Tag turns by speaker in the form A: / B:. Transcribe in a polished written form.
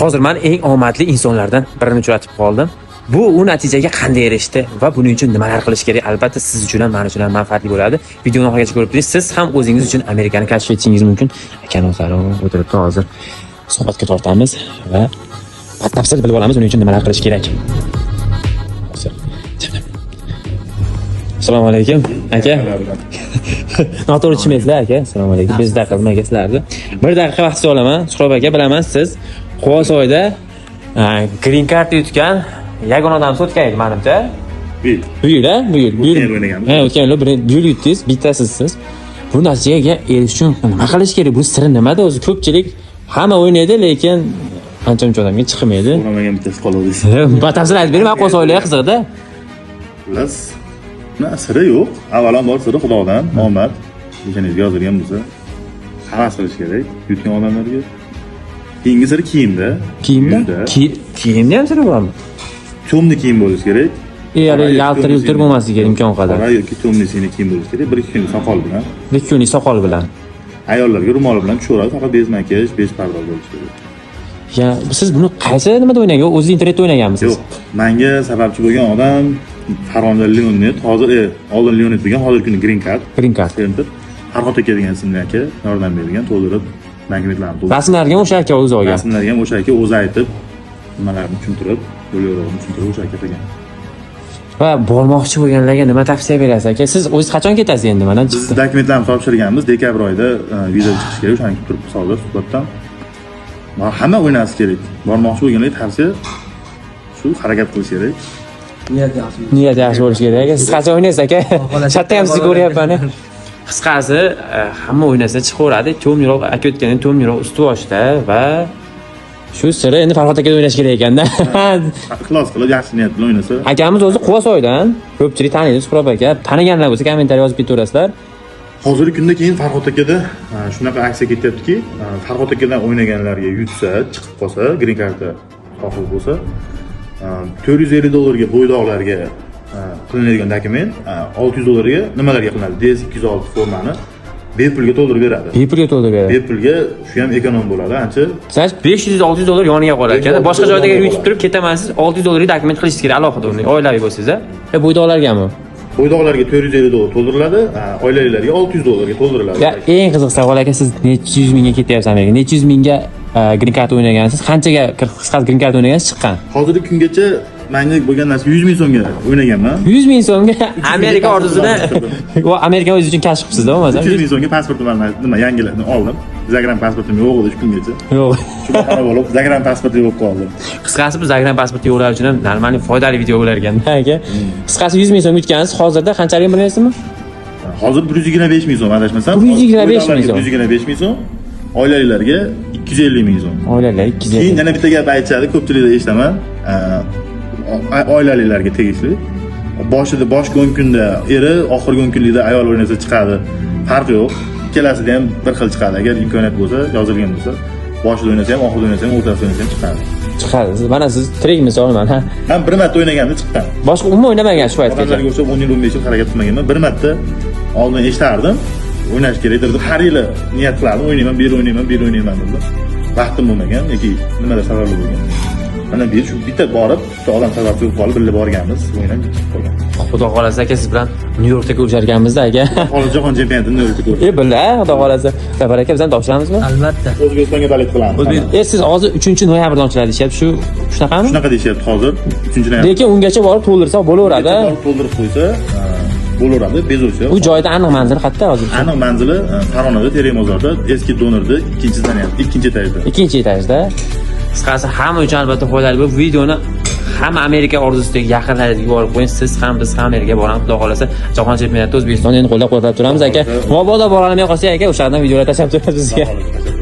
A: Hozir man eng omadli insonlardan birini uchratib qoldim. Bu u natijaga qanday erishdi va buning uchun nimalar qilish kerak? Albatta siz uchun ham, men uchun ham manfaatli bo'ladi. Videoni oxirigacha ko'rib turing. Siz ham o'zingiz uchun Amerikani kashf etishingiz mumkin. Akani o'zlari o'tiribdi, hozir suhbatga tortamiz va batafsil bilib olamiz uning uchun nimalar qilish kerak. Hozir. Assalomu alaykum, aka. Noto'g'ri tushunmaysizlar, aka. Assalomu alaykum. Bizda qildim, aka, sizlarni. Bir daqiqa vaqt olaman. Suhrob aka, bilaman, siz Quvasoyda green card yutgan yagona odamsiz o'tgan yil, manimcha.
B: Bu yil.
A: Bu yil, a? Bu yil. Bu yil.
B: O'tgan yil o'ynaganmiz.
A: Ha, o'tgan yil bu yil yutdingiz, bittasiz siz. Bu natijaga erishish uchun nima qilish kerak? Bu siri nimada o'zi? Ko'pchilik hamma o'ynaydi, lekin ancha muncha odamga chiqmaydi.
B: O'ynamagan bittasi qoladi.
A: Batafsil aytib bering, man Quvasoylarga qiziqda.
B: Xullas, na siri yo'q. Avvalambor siri Xudodan, omad. Peshonangizga yozilgan bo'lsa, havas qilish kerak yutgan odamlarga. Keyingi siri kiyimda.
A: Kiyimda?
B: Yuzda.
A: Kiyimda ham siri bormi?
B: Темный kiyim bo'lishi kerak.
A: Ya'ni
B: Qora yoki
A: yaltir
B: темный
A: yultir
B: синий.
A: bo'lmasligi kerak imkon qadar.
B: Qora yoki темный синий kiyim bo'lishi kerak. Bir ikki kunlik soqol bilan.
A: Bir ikki kunlik soqol bilan.
B: Ayollarga ro'moli bilan tushaveradi, faqat без макияж, без pardoz bo'lishi kerak.
A: Ya siz buni qaysi nimada o'ynagan? O'zingiz internetda o'ynaganmisiz?
B: Yo'q, menga sababchi bo'lgan odam Farg'onada Leonid, hozir oldin Leonid bo'lgan, hozirgi kunda Green Card.
A: Green Card.
B: Center. Farhod aka degan ismli aka yordam bergan, to'ldirib, dokumentlarni to'ldirib.
A: Rasmlarga ham o'sha aka o'zi olgan.
B: Rasmlarga ham o'sha aka o'zi aytib, nimalarni tushuntirib, yo'l yo'rig'ini tushuntirib o'sha aka qilgan.
A: Va bormoqchi bo'lganlarga nima tavsiya berasiz, aka? Siz o'zingiz qachon ketasiz endi? Mana
B: Biz
A: chiqdi.
B: Dokumentlarni topshirganmiz, dekabr oyida viza chiqishi kerak, o'shani kutib turibmiz hozir suhbatdan. Va hamma o'ynashi kerak. Bormoqchi bo'lganlarga tavsiya shu, harakat qilish kerak.
C: Niyat yaxshi.
A: Niyat yaxshi bo'lishi kerak, aka. Siz qachon o'ynaysiz, aka?
C: Xohlasa.
A: Shatda ham sizni ko'ryapman. Qisqasi, hamma o'ynasa chiqaveradi. Темный roq aka o'tganda темный roq usti boshda va shu siri endi Farhod akada o'ynash kerak ekanda.
B: Ixlos qilib, yaxshi niyat bilan o'ynasa.
A: Akamiz o'zi Quvasoydan. Ko'pchilik taniydi Suhrob aka. Taniganlar bo'lsa, kommentariy yozib ketaverasizlar.
B: Hozirgi kunda keyin Farhod akada shunaqa aksiya ketyaptiki, Farhod akadan o'ynaganlarga yutsa, chiqib qolsa, green cardda sohib bo'lsa, 450 dollarga bo'ydoqlarga qilinadigan dokument, 600 dollarga nimalarga qilinadi? DS 206 formani bepulga to'ldirib beradi.
A: Bepulga to'ldirib beradi.
B: Bepulga, shu ham эконом bo'ladi ancha.
A: Значит, 500-600 dollar yoniga qolar ekan.
B: 500-600
A: Boshqa joyda
B: yoniga
A: yutib
B: qoladi.
A: turib ketaman, siz 600 dollarlik dokument qilishingiz kerak alohida uni. Oilaviy bo'lsangiz, a? E, bo'ydoqlargami?
B: Bo'ydoqlarga 450 dollar to'ldiriladi, oilalilarga 600 dollarga to'ldiriladi.
A: Ya eng qiziq savol, aka, siz necha yuz mingga ketyapsiz Amerikaga? Necha yuz mingga green card o'ynagansiz? Qanchaga, qisqasi, green card o'ynagansiz chiqqan?
B: Hozirgi kungacha menga bo'lgan narsa 100 ming so'mga o'ynaganman.
A: 100 ming so'mga
B: mingga
A: Amerika
B: pasport
A: orzusini
B: almashtirdim.
A: va Amerikani o'zingiz uchun kashf qilibsiz-da, bo'lmasa?
B: 300 ming so'mga pasportimni nima yangilarni oldim. Загран pasportim yo'q edi shu kungacha.
A: Yo'q.
B: Shu bahona bo'lib, загран pasporti yo'q qoldi.
A: Qisqasi, bu загран pasporti yo'qlar uchun ham нормальный foydali video bo'lar ekanda, aka. Qisqasi, 100 ming so'm yutgansiz, hozirda qanchalik bilasizmi?
B: Hozir 125 ming so'm, adashmasam.
A: 125 ming so'm.
B: 125 ming so'm. Oilalilarga 250 ming so'm.
A: Oilalar 250.
B: Keyin yana bitta gap aytishadi, ko'pchilikda eshitaman. Oilalilarga tegishli. Boshida boshqa 10 kunda eri, oxirgi 10 kunlikda ayol o'ynasa chiqadi. Farqi yo'q. Ikkalasida ham bir xil chiqadi. Agar imkoniyat bo'lsa, yozilgan bo'lsa, boshida o'ynasa ham, oxirida o'ynasa ham, o'rtasida o'ynasa ham chiqadi.
A: Chiqadi. Mana siz tirik misol mana.
B: Men bir marta o'ynaganimda chiqqan.
A: Boshqa umuman o'ynamagan shu paytgacha.
B: Odamlarga o'xshab 10 yil, 15 yil harakat qilmaganman. Bir marta oldin eshitardim. O'ynash kerak deb har yili niyat qilardim, o'ynayman, bu yil o'ynayman, bu yil o'ynayman deb. Vaqtim bo'lmagan yoki nimadir sababli bo'lgan. Mana bu yil shu bitta borib, bitta odam sababchi bo'lib qolib, birga borganmiz, o'ynab chiqib qolgan.
A: Xudo xohlasa, aka, siz bilan Nyu Yorkda ko'rishar ekanmizda, aka.
B: Hozir jahon chempionatini Nyu Yorkda ko'rdik.
A: E, birga, xudo xohlasa. Zafar aka, biz ham topshiramizmi?
C: Albatta.
B: O'zbekistonga болеть qilamiz.
A: E, siz hozir 3-noyabrda ochiladi deyishyapti. Shu shunaqami?
B: Shunaqa deyishyapti hozir. 3-noyabr.
A: Lekin ungacha borib to'ldirsa bo'laveradi.
B: Borib to'ldirib qo'ysa, bo'laveradi, bezovchi.
A: U joyda aniq manzili qayerda hozir?
B: Aniq manzili Farg'onada, Terek bozorida, eski donorda ikkinchi здание, ikkinchi etajda.
A: Ikkinchi etajda. Qisqasi, hamma uchun albatta foydali bu videoni hamma Amerika orzusidagi yaqinlaringizga yuborib qo'ying. Siz ham, biz ham Amerikaga boramiz, xudo xohlasa. Jahon chempionatida O'zbekistonni endi qo'llab-quvvatlab turamiz, aka. Mabodo borolmay qolsak, aka, o'sha yerdan videolar tashlab turasiz bizga.
B: Xudo xohlasa.